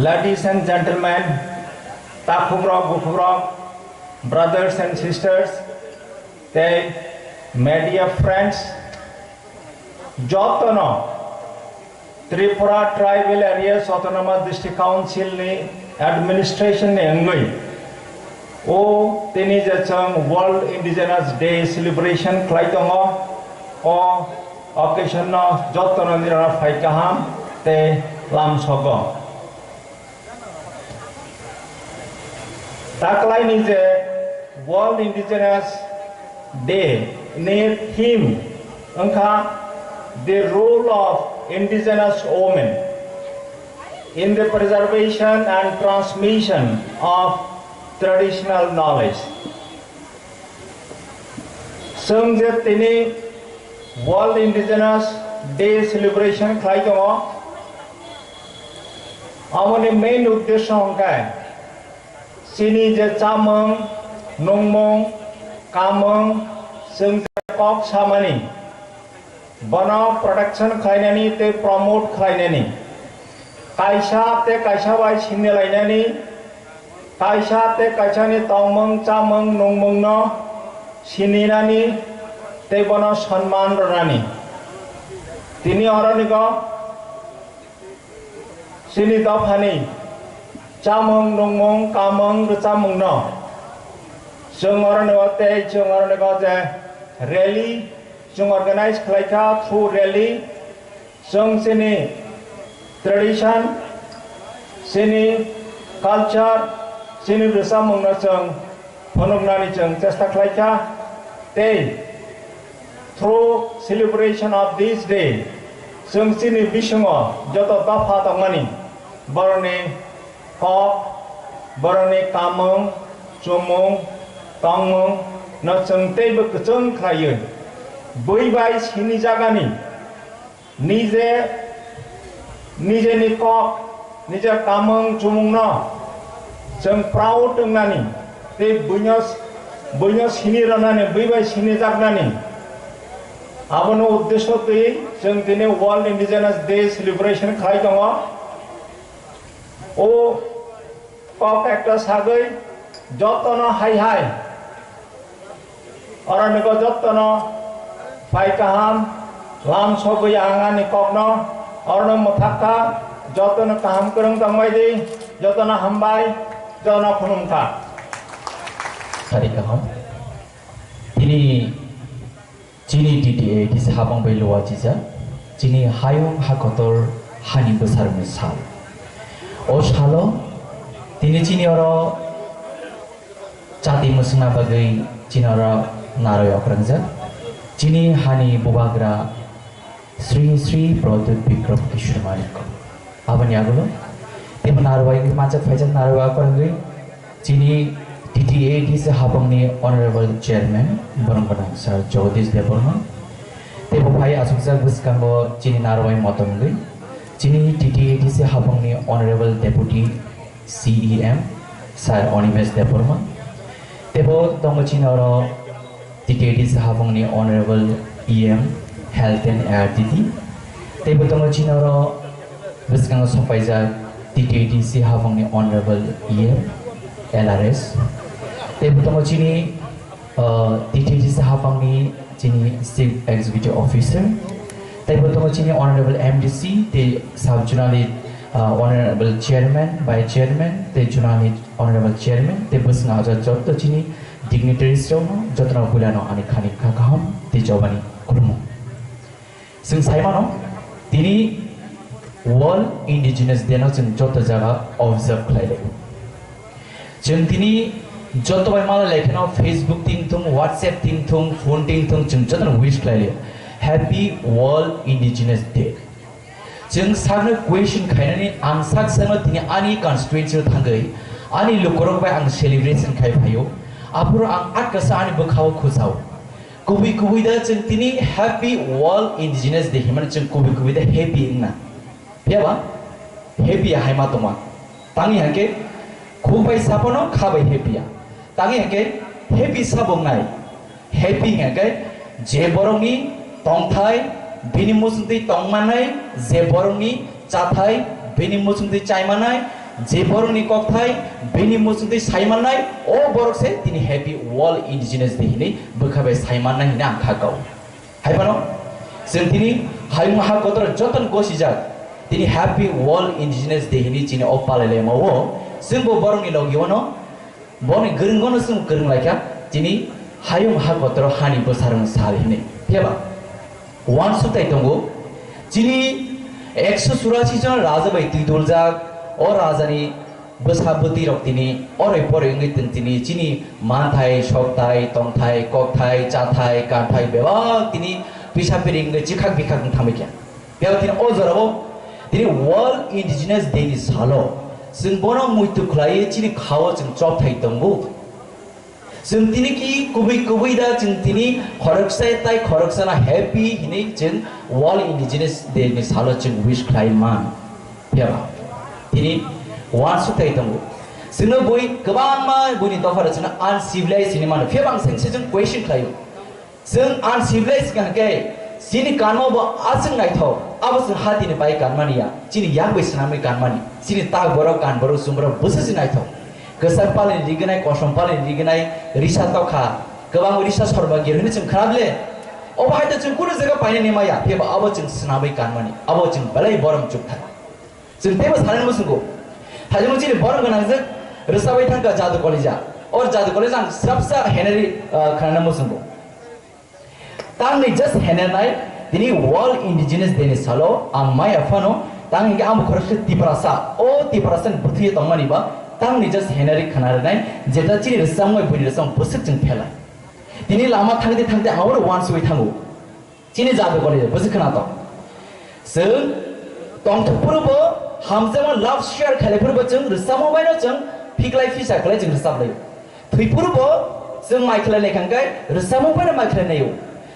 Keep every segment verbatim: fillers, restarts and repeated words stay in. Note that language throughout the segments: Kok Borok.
Ladies and gentlemen, takhukrok, bukhukrok, brothers and sisters, tei media friends, jotono Tripura Tribal Areas Autonomous District Council ni administration ni wngwi o tini je chwng World Indigenous Day celebration khlai tongo, o occasion no jotono nirano phai kaham tei lamsogo. Taklaini je World Indigenous Day ni theme wngkha the role of indigenous women in the preservation and transmission of traditional knowledge. Chwng je tini World Indigenous Day celebration khlai tongo, aboni main uddesho hwnkhe chini je chamung, nungmung, kamung, chwng je kok samani, bono protection khlainani tei promote khlainani, kaisa tei kaisa bai sinilainani, kaisa tei kaisani tongmung, chamung, nungmungno sininani tei bono sonman rwnani. Tini oronigo chini dophani chamung, nungmung, kamung, rwchapmungno chwng oronigo tei chwng oronigo je rally chwng organize khlaikha, through rally, chwng chini tradition, chini culture, chini rwchapmungno chwng phunuknani chwng chesta khlaikha. Tei through celebration of this day, chwng chini bisingo joto dopha tongmani, borokni kok, borokni kamung, chumung, tongmung no chwng teibo kwchwng khlaiwi bui bai sini jagani nije, nijeni kok, nije kamung chumungno chwng proud wngnani tei buino, buino sini rwnani, bui bai sini jaknani, abono uddesho twi chwng tini World Indigenous Day celebration khlai tongo. O kok ekta sagwi jotono hai hai, oronigo jotono phai kaham lam sogwi ang ani kokno orono mwthakha, jotono kaham kwrwng tongbai di, jotono hambai, jotono khulumkha. Sari kaham. Tini Chini T T A D C habang bai luwa chijak, chini hayung hakotor hani bwsarokni sal. O salo tini chini oro chati mwswngna bagwi chini oro narwi okrajak. Chini hani bubagra Sri Sri Pradyut Bikram Kishore Manik. Aboni agulo tebo narwi manjak phaijak narwi okragwi Chini T T A D C habangni Honorable Chairman, borok gwnang Sir Jagadish Debbarma. Tei bo phai asukjak bwskango chini narwai motom wngwi. Chini T T A D C habangni Honorable Deputy C E M, Sir Animesh Debbarma. Tei bo tongo chini oro T T A D C habangni Honorable E M, Health and A R D D. Tei bo tongo chini oro bwskango sokpaijak T T A D C habangni Honorable E M, L R S. Tei bo tongo chini, uh, T T A D C habangni chini Chief Executive Officer. Tei bo tongo chini Honorable M D C, tei Sub Zonal, uh, Honorable Chairman, Vice Chairman, tei Zonal Honorable Chairman, tei bwskango jotto chini dignitaries rokno jotono puilano ani khani kha kaham tei jobani khulumung. Chwng sai mano, tini World Indigenous Day no chwng joto jaga observe khlai lai. Chwng tini joto bai mala lai kheno Facebook ting thung, WhatsApp ting thung, phone ting thung, chwng jotono wish khlai lai. Happy World Indigenous Day. Chwng sakno question khainani ang sak sakno tini ani constituency o thangwi ani lukurok bai ang celebration khai phaio. Aphuru ang atkasa ani bwkhao khujao. Kubui kubui da chwng tini Happy World Indigenous Day hinmani chwng kubui kubui da happy wngna. Phiya ba? Happy ya hai ma tongma. Tangwi hake khuk bai sapono kha bai happy ya. Tangwi hake happy sabo wngnai. Happy hake je borokni tongthai bini muchungtwi tongmanai, je borokni chathai bini muchungtwi chaimanai, Je borokni kokthai bini muchungtwi saimannai, o borok se tini Happy World Indigenous Day hinwi bwkha bai saimannai hinwi ang kha kau. Hai phano chwng tini hayung ha kotor jotono gosijak, tini Happy World Indigenous Day hinwi chini o palai laimao, chwngbo borokni logi ono, borokni gwrwng ono chwng kwrwng laikha, tini hayung ha kotor hani bwsarwng sal hinwi. Phiyaba? Uansukthai tongo. Chini ekso churasi jon raja bai twi duljak, o rajani bwsa bwtwi rok tini oroi poroi wngwi tong tini chini manthai, sokthai, tongthai, kokthai, chathai, kanthai bebak tini pisa piri wngwi chikhak bikhak wng thangwi kha. Bebak tini o jorao tini World Indigenous Day ni salo chwng bono muitu khlaiwi chini khao chwng chopthai tongo. Chwng tini ki kubui kubui da chwng tini khoroksa tai khoroksa na happy hinwi chwng World Indigenous Day ni salo chwng wish khlai man. Phiyaba? Tini uansukthai tongo. Chwngno bui kwbangma buini dopharo chwngno uncivilized hinwi mano. Phiyaba ang sengse chwng question khlaio. Chwng uncivilized hwnkha khe chini kanma bo aswk naithok, abo chwng hatini bai kanmani ya, chini yak bai swnamwi kanmani, chini tak borok, kan borok, chwng borok bwswk se naithok. Kwchak palni rignai, kosom palni rignai, risa tokha, kwbang risa sorba gir hwnwi chwng khna bile. Obo hai to chwng kunu jaga painani maya, phiya ba abo chwng swnamwi kanmani, abo chwng belai borom chukthai. Chwng teibo sanani muchungo. Thajemo chini borom gwnangjwk rwchapwi thangkha Jadu Kolija. O Jadu Kolija ang swrapsa henari, ah, khnana muchungo. Tangni just henernai, tini World Indigenous Day ni salo ang maya phano, tang hinkhe ang bo khoroksa Tiprasa, o Tiprasa ni bwthwi tongmani ba, tangni just henari khna rwnai, jeta chini rwchapmung bai buini rwchapmung bwswk chwng phelai. Tini lama thangte thangte ang abono uansugwi thango. Chini Jadu Kolija bwswk khna to. Chwng tongthok phuru bo hamjakma love share khailai phuru bo chwng rwchapmung bai no chwng phiklai phisa khlai chwng rwchap laio. Thwi phuru bo chwng mai khlai nai kha hwnkhe rwchapmung bai no mai khlai naio.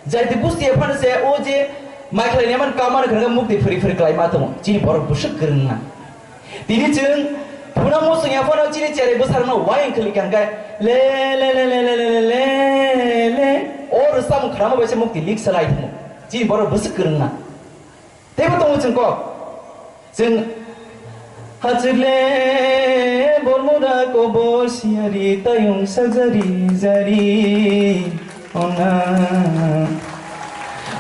Jai twi busti ya phano se o je mai khlai nai man kama no khwrwngkha mukti phuri phuri khlai ma tongo. Chini borok bwswk kwrwng wngna. Tini chwng phunang muchung ya phano chini cherai bwsarokno wai wng khwlwi kha hwnkhe le, le, le. O rwchapmung khnama bai se mukti lik salai thungo. Chini borok bwswk kwrwng wngna. Teibo tongo chwng kok. Chwng hachwkle bormura kobor siyari tayung sajari jari ona.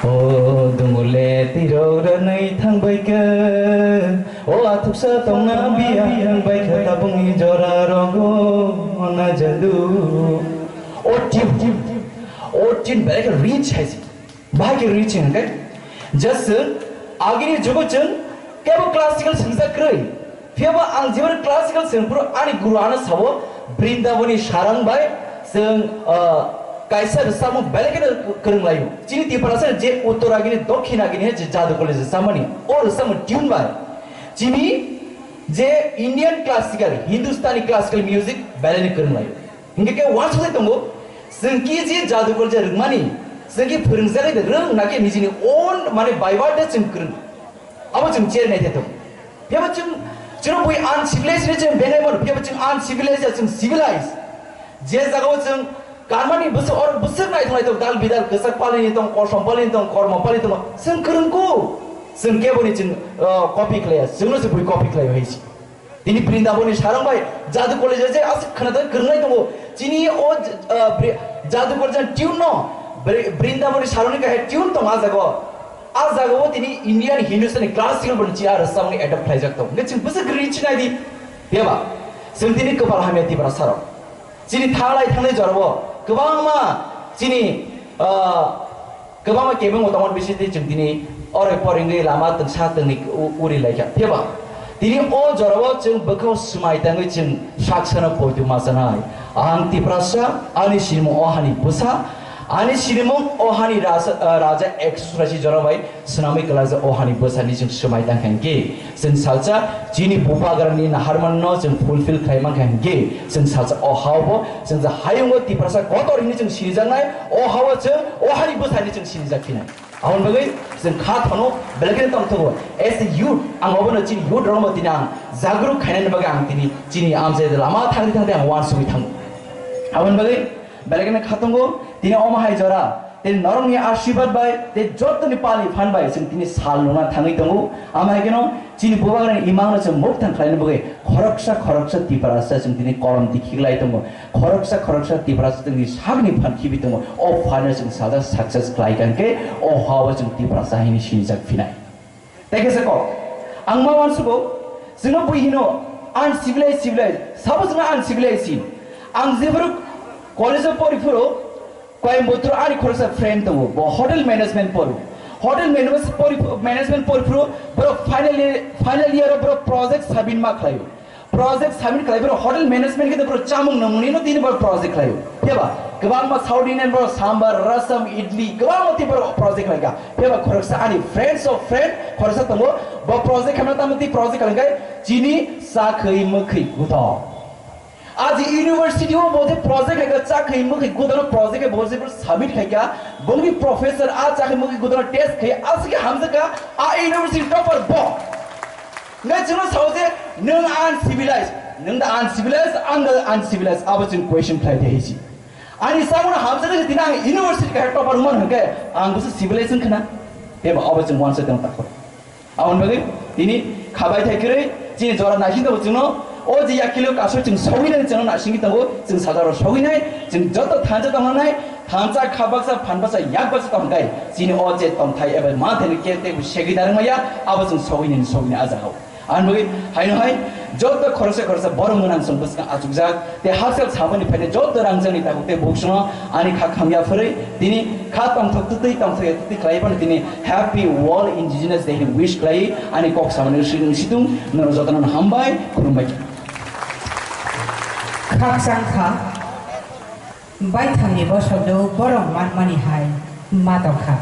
O dungule tirok ranai thangbai kha. O athuksa tongna biya thangbai kha tabungni jora rogo ona jadu. O tune, o tune belai khe rich hai se. Bahai khe rich hwnkhe, just chwng agini jugo chwng kebo classical swngjak kwrwi. Phiyaba ang jeboni classical swngphuru ani guru ano sao Brindaboni sarang bai chwng, ah, kaisa rwchapmung belai kheno kwrwng laio. Chini Tiprasa je uttor agini, dokhin agini je Jadu Kolija rwchapmani, o rwchapmung tune bai chini je Indian classical, Hindustani classical music belai no kwrwng laio. Hingke khe uansugwi tongo, chwng ki je Jadu Kolija rwngmani, chwng ki phwrwngjagwi de rwng, na khe nijini own, mane, by word de chwng kwrwng. Abo chwng cherwi nai thai tongo. Phiyaba chwng, chwng bui uncivilized hinwi chwng benai mano, phiyaba chwng uncivilized ya, chwng civilized. Je jagao chwng kanmani bwswk, oro bwswk naithok naithok dal bidal, kwchak palini tong, kosom palini tong, kormo palini tong, chwng kwrwngkuk. Chwng keboni chwng, uh, copy khlaiya, chwngno se bui copy khlaio hai se. Tini Brindaboni sarang bai Jadu Kolija je aswk khwnathok kwrwngnai tongo. Chini o, ah, Bri-, Jadu Kolija tune no Bri-, Brindaboni sarangni kahai tune tongo a jaga o. A jaga o tini Indian Hindustani classical boni chi a rwchapmung ni adapt khlaijak tongo. Hwnkhe chwng bwswk rich nai di. Beba, chwng tini kwpal hamya Tiprasa rok. Chini thanglai thangnai jorabo kwbangma chini, ah, Kwbangma kebengbo tongmani bisingtwi chwng tini oroi poroi wngwi lama twngsa twngni u-, uri laikha. Phiya ba tini o jorao chwng bwkhao swmai tangwi chwng saksano poito ma chanai. Ang Tiprasa, ani sinimung o hani bwsa, ani sinimung o hani rasa, ah, raja ekso churasi jora bai swnamwi kwlaijak o hani bwsani chwng swmai tangkha hinkhe. Chwng salsa chini bubagrani naharmanno chwng fulfill khlai mankha hinkhe, chwng salsa o hao bo chwng je hayungo Tiprasa kotor hinwi chwng sinijaknai, o hao chwng o hani bwsani chwng sinijak phinai. Aboni bagwi chwng kha thono belai kheno tongthogo. As a youth, ang obono chini youth rokno tini ang jagruk khainani bagwi ang tini chini amchai lama thangdi thangdi ang uansugwi thango. Aboni bagwi belai kheno kha tongo, tini omo hai jora Tei norokni ashirbad bai, tei jottoni pal ni phan bai chwng tini sal nungna thangwi tongo. Amo hai kheno chini bubagrani imangno chwng mukthang khlaina bagwi khoroksa khoroksa Tiprasa chwng tini kolom tikhi lai tongo. Khoroksa khoroksa Tiprasa chwngni sakni phan khibi tongo. O phan no chwng sajak success khlai kha hwnkhe o hao chwng Tiprasa hinwi sinijak phinai. Tei khe se kok, ang ma uansugo, chwngno bui hino uncivilized, civilized, sabo chwngno uncivilized hin. Ang jephuru college o pori phuru, Coimbatore ani khoroksa friend tongo, bo hotel management poro. Hotel management pori, management pori phuru, borok final year, final year o borok project submit ma khlaio. Project submit khlai phuru hotel management khe borok chamung nungmani no tini borok project khlaio. Phiyaba kwbangma South Indian borok sambar, rasam, idli, kwbangma tini borok project khlai kha. Phiyaba khoroksa ani friends of friend khoroksa tongo, bo project khamna tamo tei project khlai kha chini chakhwi mwkhwi gudo. Aji university o bo je project khlai kha, chakhwi mwkhwi gudo no project khe bo je submit khai kha, bongni professor a chakhwi mwkhwi gudo no test khai, aswk khe hamjak kha, a university topper bo. Ngai chwngno sao je, "Nwng uncivilized, nwng da uncivilized, ang da uncivilized," abo chwng question khlai de hisi. Ani samung hamjak khe tini ang university kaisa topper wngmano hwnkhe, ang bwswk civilized wngkha na? Tei bo abo chwng uansa tong takhor. Aboni bagwi tini khabai thai kwrwi chini jora naising tongo chwngno, o je yakilo kasui chwng sogwi nai chwngno naisingwi tongo, chwng sajaro sogwi nai, chwng joto thansa tongna nai, thansa kha baksa, phan baksa, yak baksa tongthai, chini o je tongthai eba manthai ni khe tei bo segwi narwk maya, abo chwng sogwi nai, sogwi nai a jagao. Aboni bagwi haino hai joto khoroksa khoroksa borok mwnang chwng bwskango achukjak. Tei hakchal samani phainai joto rangchakni takhuk tei bukhukno ani kha khamya phwrwi tini kha tongthok twtwi tongthok ya twtwi khlai phano tini Happy World Indigenous Day hwnwi wish khlai ani kok samani wngsi wngsitung nono jotono hambai khulumbai. Khakchang kha baithangni bosongno borok manmani hai ma tongkha.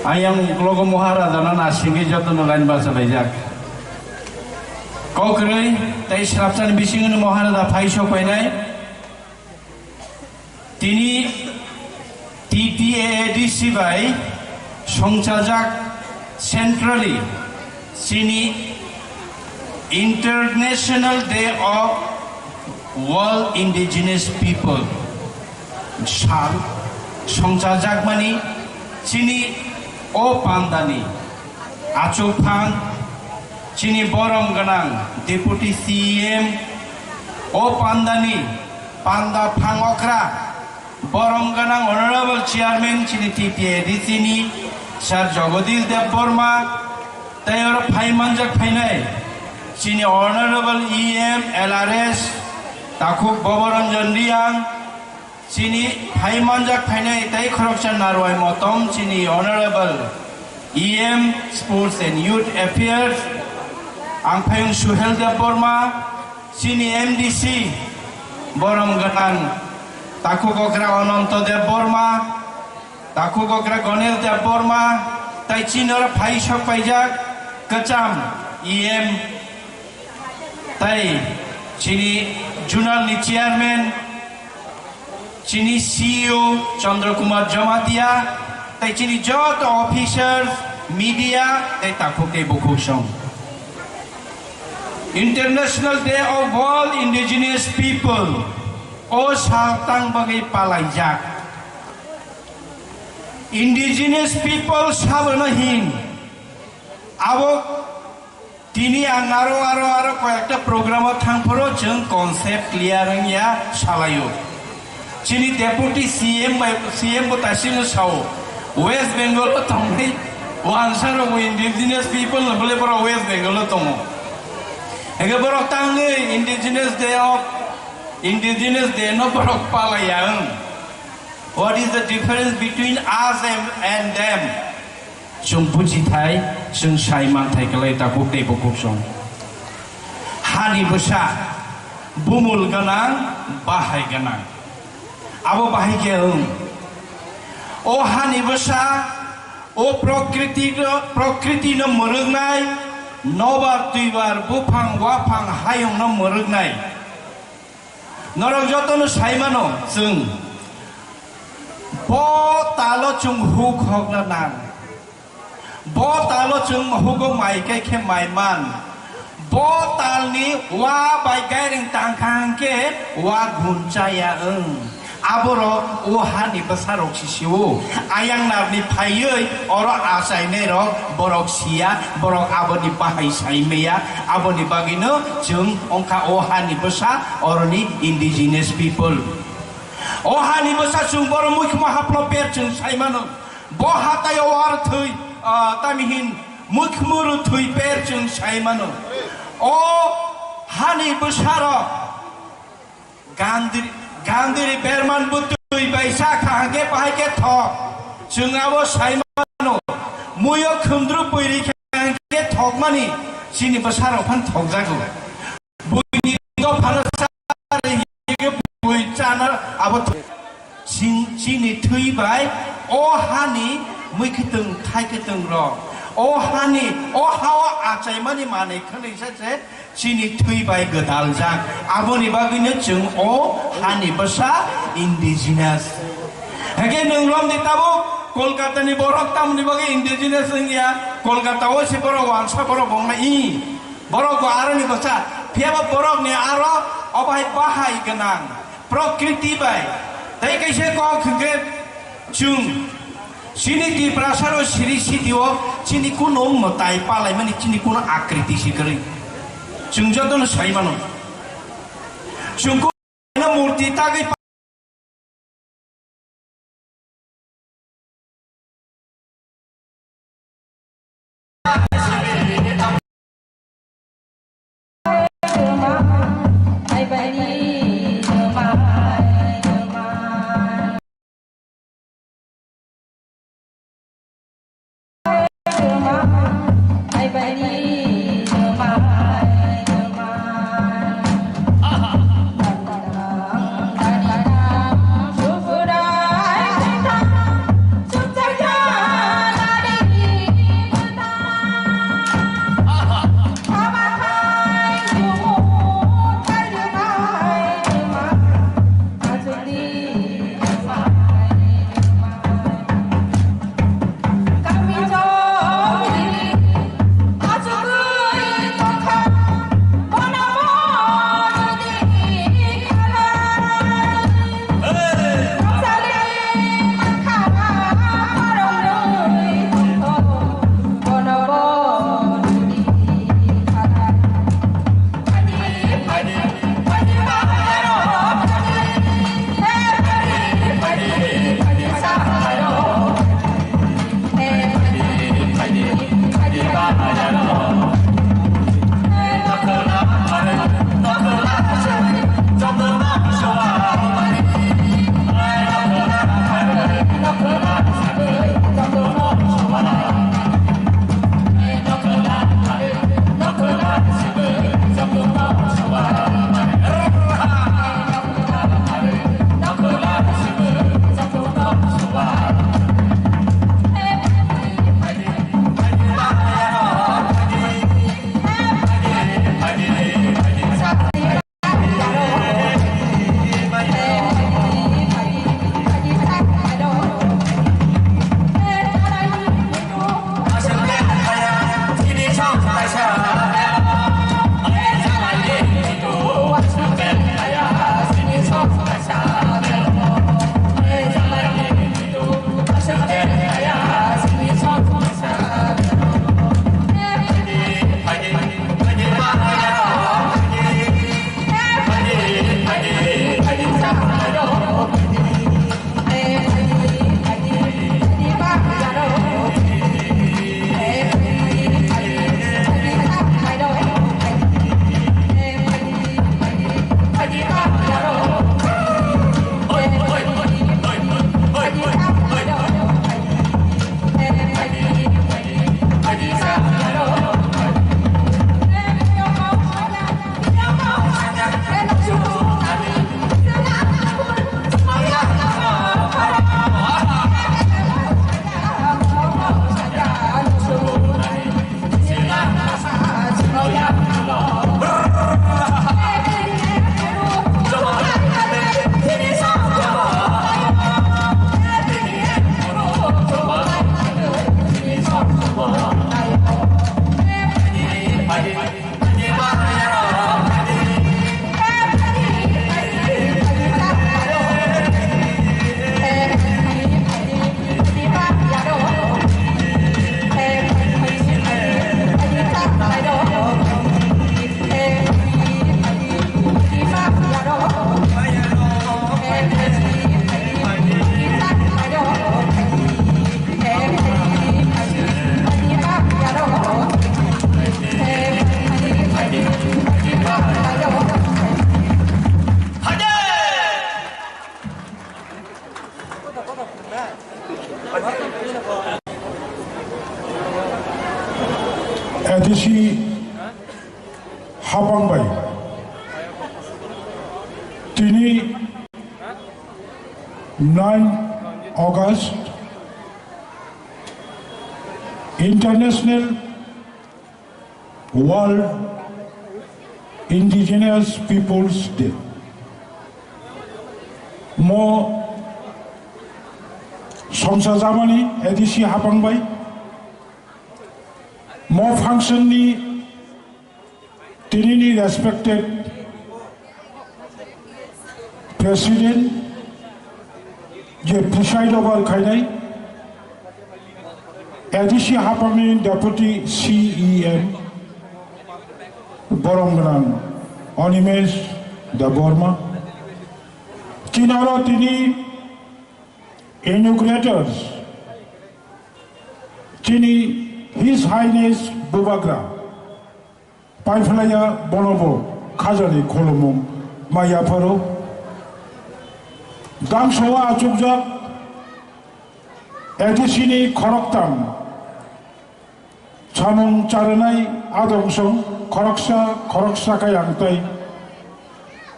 Ayang uklogo Maharaja no nasingwi jotono line bachalaijak. Kokrwi tei srapsani bisingo no Maharaja phai sok painai. Tini T T A A D C bai songchajak centrally chini International Day of World Indigenous People sal songchajakmani chini o pandani achukphang chini borom gwnang Deputy C E M o pandani panda phang okra borom gwnang Honorable Chairman chini T T A D C ni Sir Jagadish Debbarma, tei oro phai manjak phainai chini Honorable E M L R S Takhuk Bhabaranjan Reang, chini phai manjak phainai tei khoroksa narwai motom chini Honorable E M Sports and Youth Affairs, ang phayung Suhel Debbarma, chini M D C borom gwnang Takhuk okra Ananto Debbarma, Takhuk okra Ganesh Debbarma, tei chini oro phai sok paijak kwcham E M, tei chini Zonal ni Chairman, chini C E O Chandra Kumar Jamatia, tei chini joto officers, media, tei takhuk tei bukhuk song. International Day of All Indigenous People o sal tang bagwi palaijak. Indigenous people sabono hin abo tini ang aro, aro, aro koyekta program o thangphuru chwng concept clear wngya salaio. Chini deputy C M bai, C M bo taisino sao, West Bengal o tongnai wansa rok indigenous people no bole borok West Bengal o tongo. Hingke borok tangwi indigenous day of, indigenous day no borok palaiya wng. What is the difference between us and, and them? Chwng buji thai, chwng sai man thai kwlai takhuk tei bukhuk song. Hani bwsa, bumul gwnang, bahai gwnang. Abo bahai khe wng. O hani bwsa, o prokriti, prokriti no mwrwknai, nobar twibar, buphang waphang hayung no mwrwknai. Norok jotono sai mano chwng. Bo talo chwng huk hokna nang. Bo talo chwng hugo mai kai khe mai man. Bo talni wa bai gairing tangkha hwnkhe wa gun chaya wng. Aborok o hani bwsarok sisio. Ayang narni phaiwi oro achainairok borok siya, borok aboni bahai sai maya. Aboni bagwino chwng wngkha o hani bwsa oroni indigenous people. O hani bwsa chwng boro muikhumo haplo per chwng sai mano. Bo hatai o ar thwi, ah, tami hin muikhumo rw thwi per chwng sai mano. O hani bwsarok Gandhi, Gandhi ri berman bwtwi bai sa kha hwnkhe bahai khe thok. Chwng abo sai mano, muiyo khumdru pui ri kha hwnkhe thokmani chini bwsarok phan thokjago. Buini dophano sa ri hwnkhe bui chana abo thok. Chin-, chini thwi bai o hani mui kwtwng thai kwtwng rok, o hani, o hao achaimani manwi khwnwi sa se chini thwi bai gwdaljak. Aboni bagwino chwng o hani bwsa indigenous. Hake nwng romdi tabuk Kolkata ni borok tamoni bagwi indigenous wngya? Kolkata o se borok wansa borok bongma i. Borok bo aroni bwsa. Phiya bo borok ni aro obo hai bahai gwnang. Prokriti bai. Tei kaisa kok hwnkhe chwng chini Tiprasa ro siri sitio chini kunu mwtai palaimani chini kunu akriti si kwrwi. Chwng jotono sai mano. Chwng kunu murti tagwi A D C hapang bai tini nine August International World Indigenous Peoples Day. Mo somsa jamani A D C hapang bai mo function ni tinini respected President je preside over khainai, A D C hapangni Deputy C E M borom gwnang Animesh Debbarma, chinaro tini inaugurators, chini His Highness Bubagra, paiphlaiya bonobo khajani khulumung ma yapharo. Dangso achukjak A D C ni khoroktham samung charanai adongsong khoroksa khoroksa kayang tai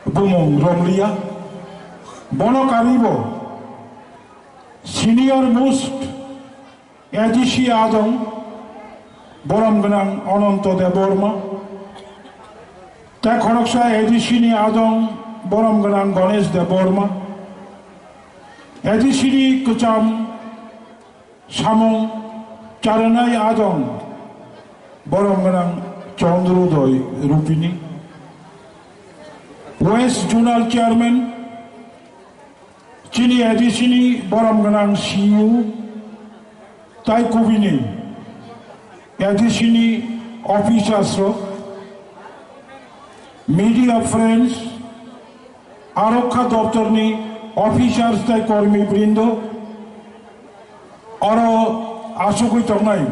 bumung romliya. Bono karibo senior most A D C adong borom gwnang Ananto Debbarma, tei khoroksa A D C ni adong borom gwnang Ganesh Debbarma, A D C ni kwcham samung charanai adong borom gwnang Chandrodoi Rupini, West Zonal Chairman, chini A D C ni borom gwnang C E O tai kubini A D C ni officers rok, media friends, arokha doptor ni officers tai kormi brindo, oro asugwi tongnai.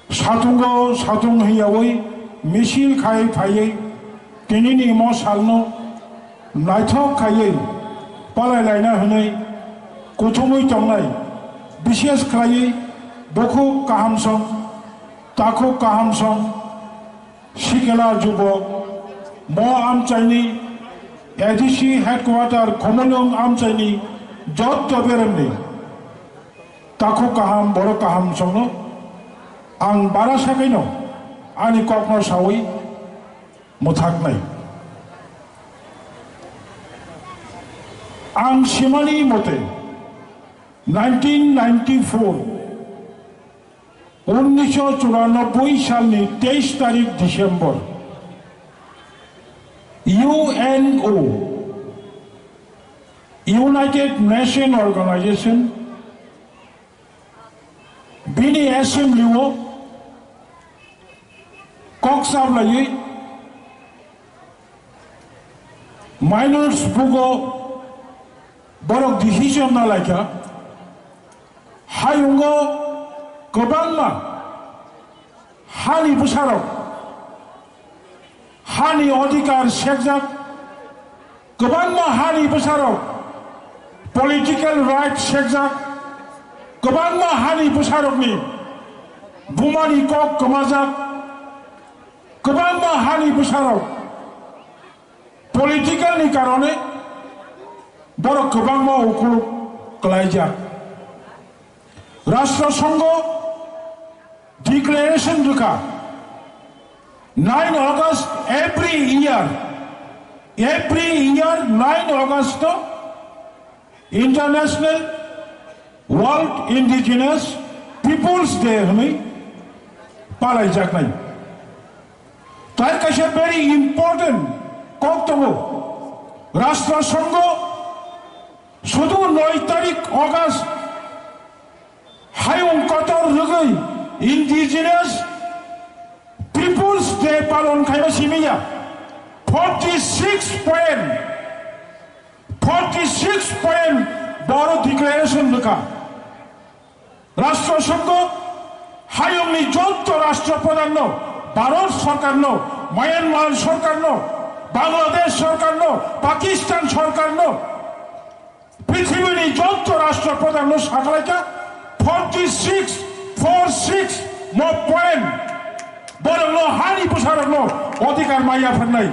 Satungo satung hiyawi misil khai phaiwi tinini mo salno naithok khaiwi palai laina hwnwi kuthumwi tongnai, bishes khlaiwi bukhuk kaham song, takhuk kaham song, sikela jubok, mo amchaini A D C headquarter Khumulwng amchaini jotto beremni takhuk kaham, borok kaham songno ang bara sakaino ani kokno sawi mwthaknai. Ang simani mote nineteen ninety-four, unnisho churanobboi salni teis tarik December, U N O, United Nation Organization, bini assembly o kok chaplaiwi minors bugo borok decision na laikha, hayungo kwbangma hani bwsarok hani odhikar sekjak, kwbangma hani bwsarok political right sekjak, kwbangma hani bwsarokni bumani kok kwmajak, kwbangma hani bwsarok political ni karone borok kwbangma ukuluk kwlaijak. Rashtra Sangho declaration rwkha, nine August every year, every year nine August no International World Indigenous Peoples Day hwnwi palaijaknai. Tai kaisa very important kok tongo. Rashtra Sangho sudu noi tarik August hayung kotor rwgwi Indigenous Peoples Day palon khaima simi ya. Forty six point, forty six point boro declaration rwkha. Rashtra Sangho hayungni jotto Rashtra Pradhanno, Bharat Sarkarno, Myanmar Sarkarno, Bangladesh Sarkarno, Pakistan Sarkarno, pithibini jotto Rashtra Pradhanno sakhlaikha, forty six, four six, Mo point, borokno hani bwsarokno odhikar maya pharnai.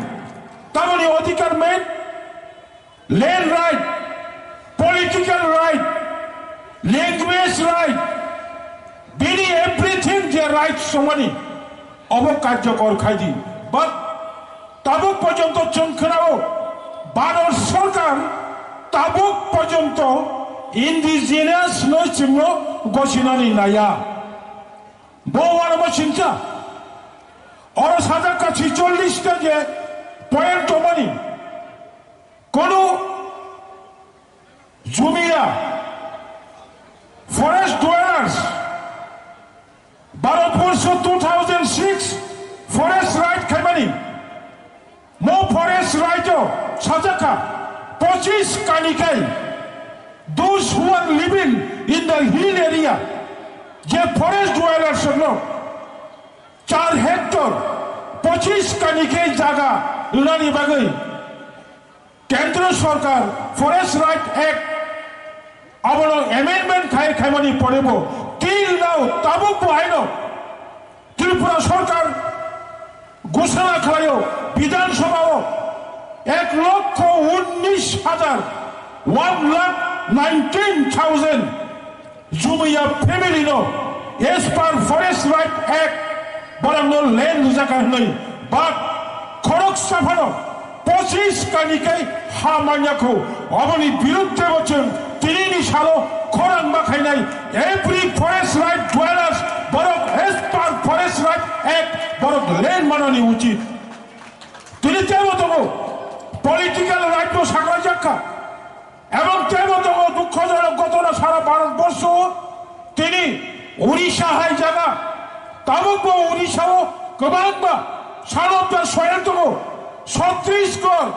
Tamoni odhikar main, land right, political right, language right, bini everything je right songmani obo karjokor khaidi. But tabuk porjonto chwng khwnao, Bharat sorkar tabuk porjonto indigenous no chwngno gosinani naya. Bo uanama singcha. Oro sajak ka chicholish ta je point tomani. Kono Jumia forest dwellers Bharatborsho two thousand six forest right khaimani. Mo forest right o sajak ka pochis kanikai, those who are living in the hill area, je forest dwellers no char hectare pochis kanikai jaga rwnani bagwi Kendra Sorkar Forest Right Act abono amendment khai khaimani porebo till now tabuk bo haino Tripura Sorkar ghoshona khlaio Bidhan Sabha o ek lokho unnish hajar, one lakh nineteen thousand Jumia family no as per Forest Right Act borok no land rijak hwnwi, but khoroksa phano pochis kani kai ha manya kho. Aboni birudde bo chwng tini ni salo khorang ma khainai every forest right dwellers borok as per Forest Right Act borok land manani uchit. Tini tebo tongo political right no saklai jakka. Ebong tebo tongo dukhojonok ghotona sara Bharatborsho tini Odisha hai jaga, tabukbo Odisha o kwbangma son of the soil tongo. Chhattisgarh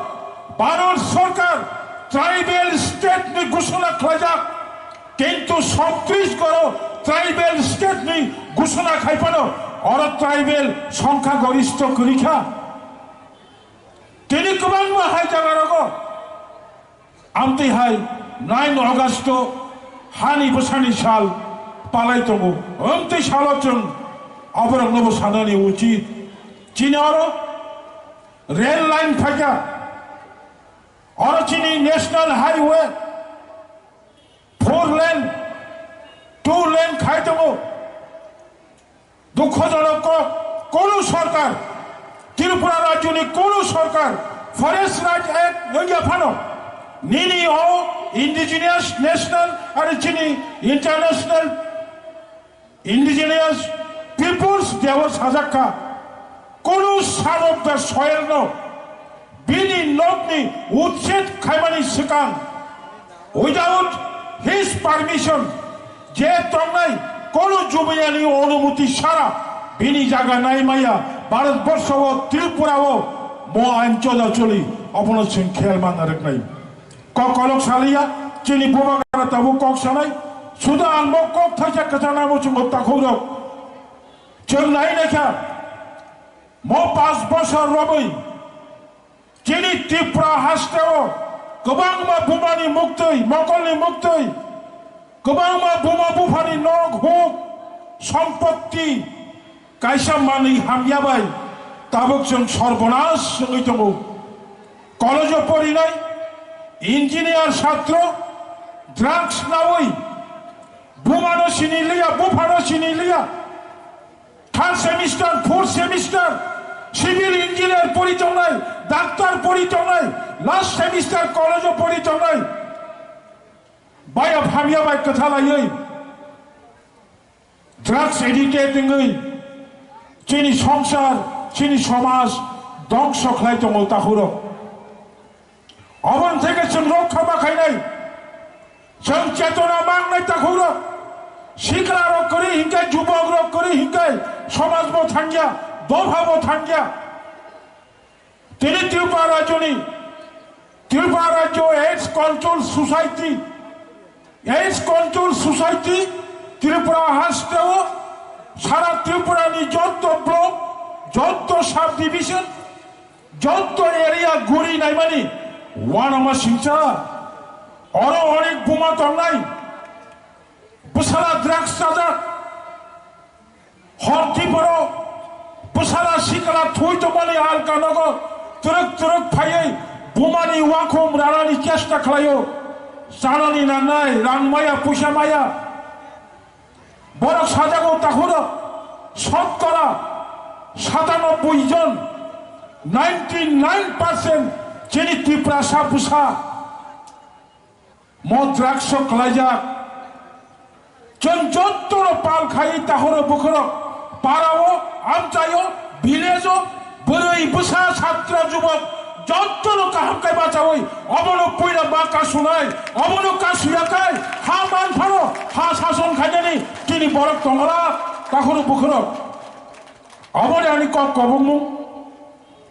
Bharat Sorkar tribal state ni ghoshona khlaijak, kintu Chhattisgarh o tribal state ni ghoshona khaiphano oro tribal songkha goristho kwrwikha. Tini kwbangma hai jaga rogo Amtwi hai nine August o hani bwsani sal palai tongo. Amtwi salo chwng aborokno bo sanani uchit. Chini oro rail line phaikha, oro chini national highway four lane, two lane khai tongo. Dukhojonok kok, kono sorkar, Tripura rajyoni kono sorkar Forest Right Act wngya phano nini o indigenous national ari chini international indigenous peoples day o sajak kha, kono son of the soil no bini nokni utset khaimani swkang, without his permission, je tongnai kono Jumiyani onumoti sara bini jaga naimaya Bharatborsho o Tripura o mo ain choda choli, abono chwng khel manna rwknai. Kok kolok saliya, chini bubagara tabuk kok sanai, suda ang bo kok thaisa kwchana bo chwng takhuk rok. Chwng nai naikha, mo panch bosor romwi, chini Tripura hasteo kwbangma bumani muktwi, mokolni muktwi, kwbangma buma buphani nok huk, sompotti, kaisa manwi hamya bai tabuk chwng sorbonas wngwi tongo. College o porinai engineer satro drugs nawi bumano sini liya, buphano sini liya. Third semester, fourth semester, civil engineer pori tongnai, doctor pori tongnai, last semester college o pori tongnai. Baya phamya bai kwtha laiwi drugs addicted wngwi chini songsar, chini somaj dongso khlai tongo takhurok. Oboni theke chwng rokha ma khainai. Chwng chetona mangnai takhukrok. Siklarok kwrwi hinkhai, jubokrok kwrwi hinkhai, somaj bo thangya, dopha bo thangya. Tini Tripura rajyoni, Tripura Rajyo AIDS Control Society, AIDS Control Society Tripura hasteo sara Tripura ni jotto block, jotto sub division, jotto area guri naimani uanama singcha. Oro onek buma tongnai, bwsala drugs chajak, Thwi tongmani alka nogo twrwk twrwk phaiwi bumani wakhum ranani chesta khlaio. Chanani nangnai rang maya, puisa maya. Borok sajago takhuro sotkora satanobboi jon, ninety nine percent chini Tiprasa bwsa. Mo drugs o kwlaijak. Chwng jotono pal khai tahoro bukhorok, parao, amchaio, village o, bwrwi bwsa, chatra jubok, jotono kaham kai bachaui, obono puila ma kasunai, obono kasuyakai, ha manphano, ha sason khainani, tini borok tongora, tahoro bukhorok. Oboni ani kok kobongmung.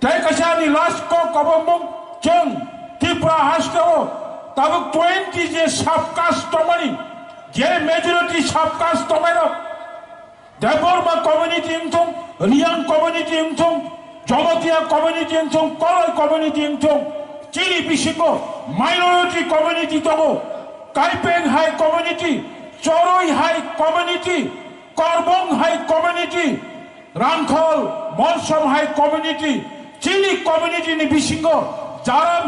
Tei kaisa ani last kok kobongmung, chwng Tripura hasteo tabuk twenty je sub-caste tongmani, je majority sub-caste tongnairok, Debbarma community wngthung, Riyang community wngthung, Jamatia community wngthung, Koloi community wngthung, chini bisingo minority community tongo, Kaipeng hai community, Choroi hai community, Korbong hai community, Rangkhol, Molsom hai community, chini community ni bisingo jara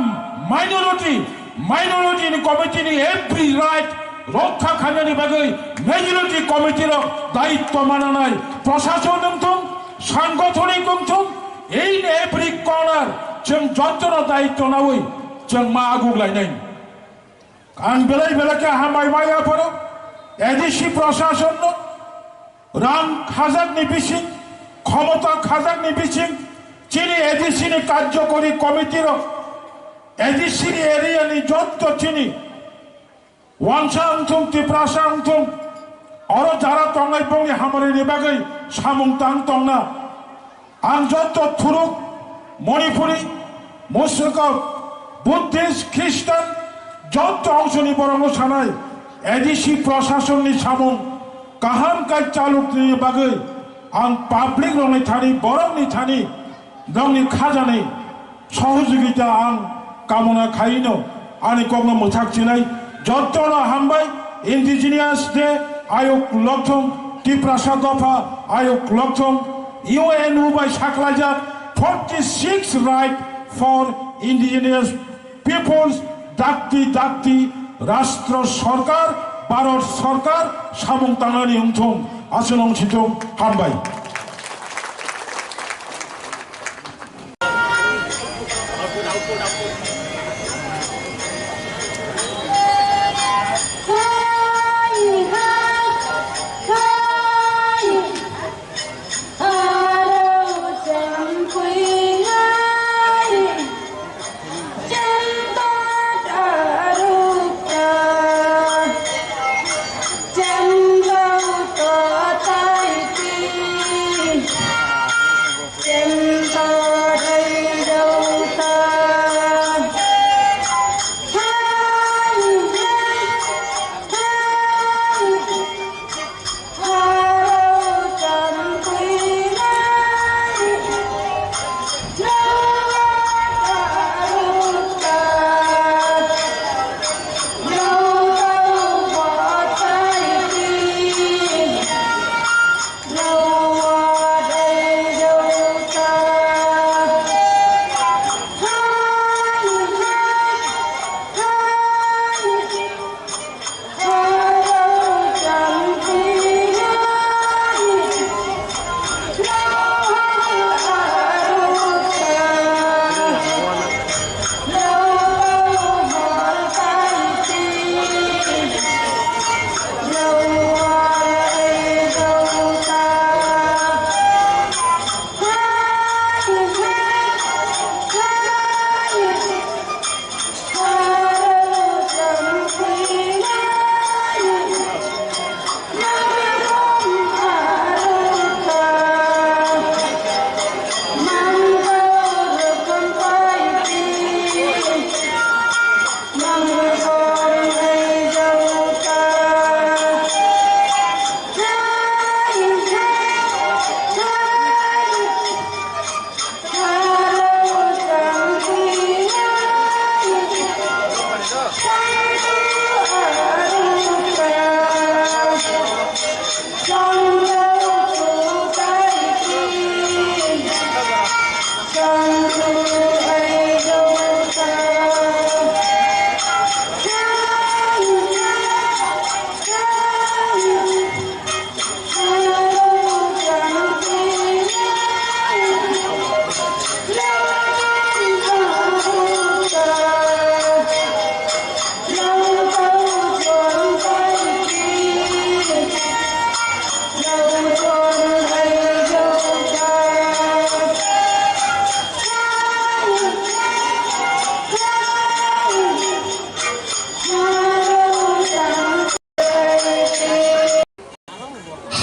minority, minority ni committee ni every right rokha khainani bagwi majority committee rok daitto mananai, prosason wngthung, sangothonik wngthung, in every corner chwng jotono daitto naui chwng ma aguklainai. Ang belai belai khe hambai maya phoro A D C prosason no. Rang khajakni bising, khomota khajakni bising, chini A D C ni karjokori committee rok, A D C ni area ni jotto chini Wangsa wngthung, Tiprasa wngthung, oro jara tongnai bongni hamari ni bagwi samung tang tongna. Ang jotto thuruk, Manipuri, Muslim, Buddhist, Christian, jotto ongsoni borokno sanai, A D C prosasonni samung kaham kai chalukni bagwi ang public rokni thani, borokni thani, nokni khajani sohojogita ang kamona khaino. Ani kokno mwthak chinai, jottono hambai, Indigenous Day ayuk lokthong, Tiprasa dopha ayuk lokthong, U N O bai saklaijak forty six right for indigenous peoples, dakti dakti rastro sorkar, Bharat sorkar samung tangnani wngthong, aswk wng sithok, hambai.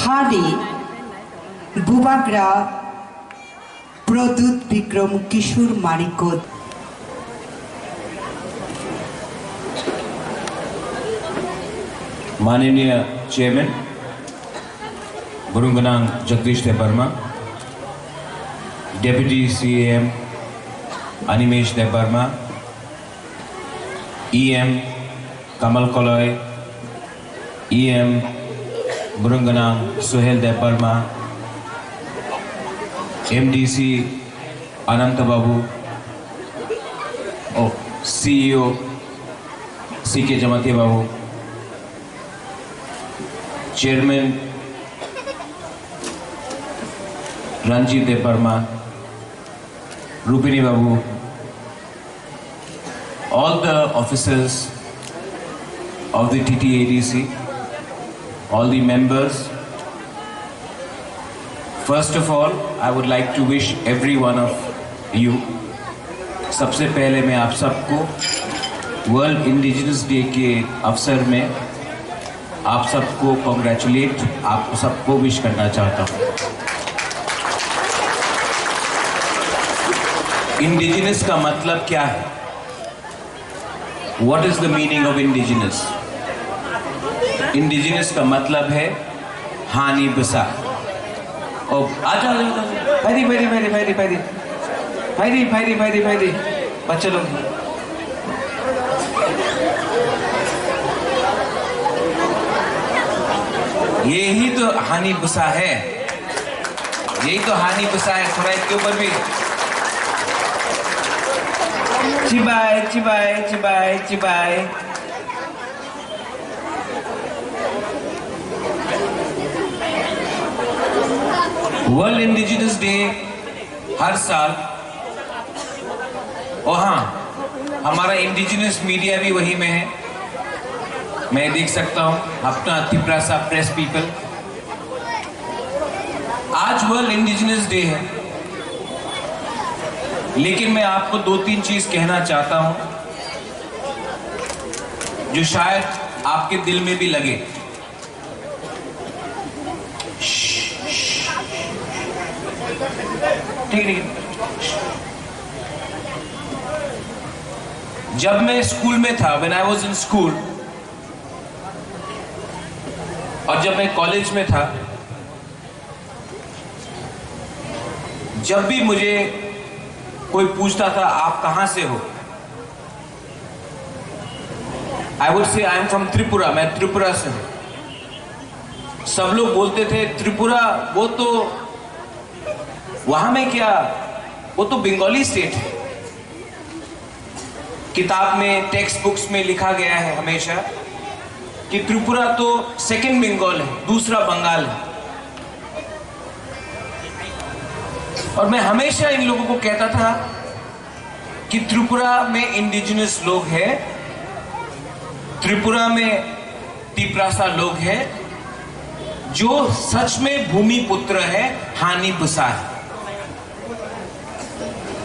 Hani Bubagra Pradyut Bikram Kishore Manikya. Mananiya Chairman, Burungganang Jagdish Debbarma, Deputy C E M Animesh Debbarma, E M Kamal Koloi, E M Burungganang Suhel Debbarma, M D C Ananta Babu, oh, C E O C K Jamatia Babu, Chairman Ranjit Debbarma, Rupini Babu, all the officers of the T T A D C, all the members. First of all, I would like to wish every one of you, सबसे पहले मैं आप सबको world indigenous day के अवसर में आप सबको कॉन्ग्रेचुलेट, आप सबको विश करना चाहता हूँ। इंडिजिनस का मतलब क्या है? What is the meaning of indigenous? Indigenous का मतलब है हानि बसा। ओ, आ जाओ, आ जाओ, आ जाओ। भाई रे, भाई रे, भाई रे, भाई रे, भाई रे। भाई रे, भाई रे, भाई रे, भाई रे। बच्चे लोग। यही तो हानि बसा है। यही तो हानि बसा है, थोड़ा इसके ऊपर भी। चिबाय, चिबाय, चिबाय, चिबाय। वर्ल्ड इंडिजिनस डे हर साल, और हाँ, हमारा इंडिजिनस मीडिया भी वही में है, मैं देख सकता हूँ, अपना तिपरासा प्रेस पीपल। आज वर्ल्ड इंडिजिनस डे है, लेकिन मैं आपको दो तीन चीज कहना चाहता हूँ, जो शायद आपके दिल में भी लगे। ठीक, ठीक। जब मैं स्कूल में था, when I was in school, और जब मैं कॉलेज में था, जब भी मुझे कोई पूछता था, "आप कहाँ से हो?" I would say, "I am from Tripura, मैं त्रिपुरा से हूँ।" सब लोग बोलते थे, "त्रिपुरा, वो तो, वहाँ में क्या, वो तो बंगाली स्टेट है।" किताब में, टेक्स्ट बुक्स में लिखा गया है हमेशा कि त्रिपुरा तो सेकंड बंगाल है, दूसरा बंगाल है। और मैं हमेशा इन लोगों को कहता था कि त्रिपुरा में इंडिजिनस लोग हैं, त्रिपुरा में तिपरासा लोग हैं, जो सच में भूमि पुत्र है, हानि बसा है।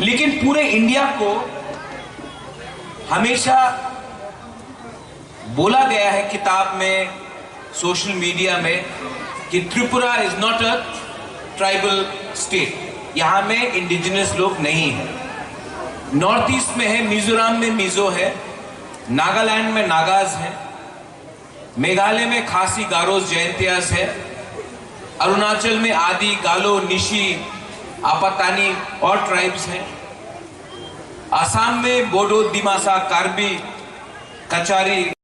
लेकिन पूरे इंडिया को हमेशा बोला गया है किताब में, सोशल मीडिया में, कि Tripura is not a tribal state, यहाँ में इंडिजिनस लोग नहीं है। नॉर्थ ईस्ट में है, मिजोरम में मिजो है, नागालैंड में नागाज है, मेघालय में खासी, गारोज, जयंतियास है, अरुणाचल में आदि, गालो, निशी, आपातानी और ट्राइब्स हैं, आसाम में बोडो, दिमासा, कार्बी, कचारी,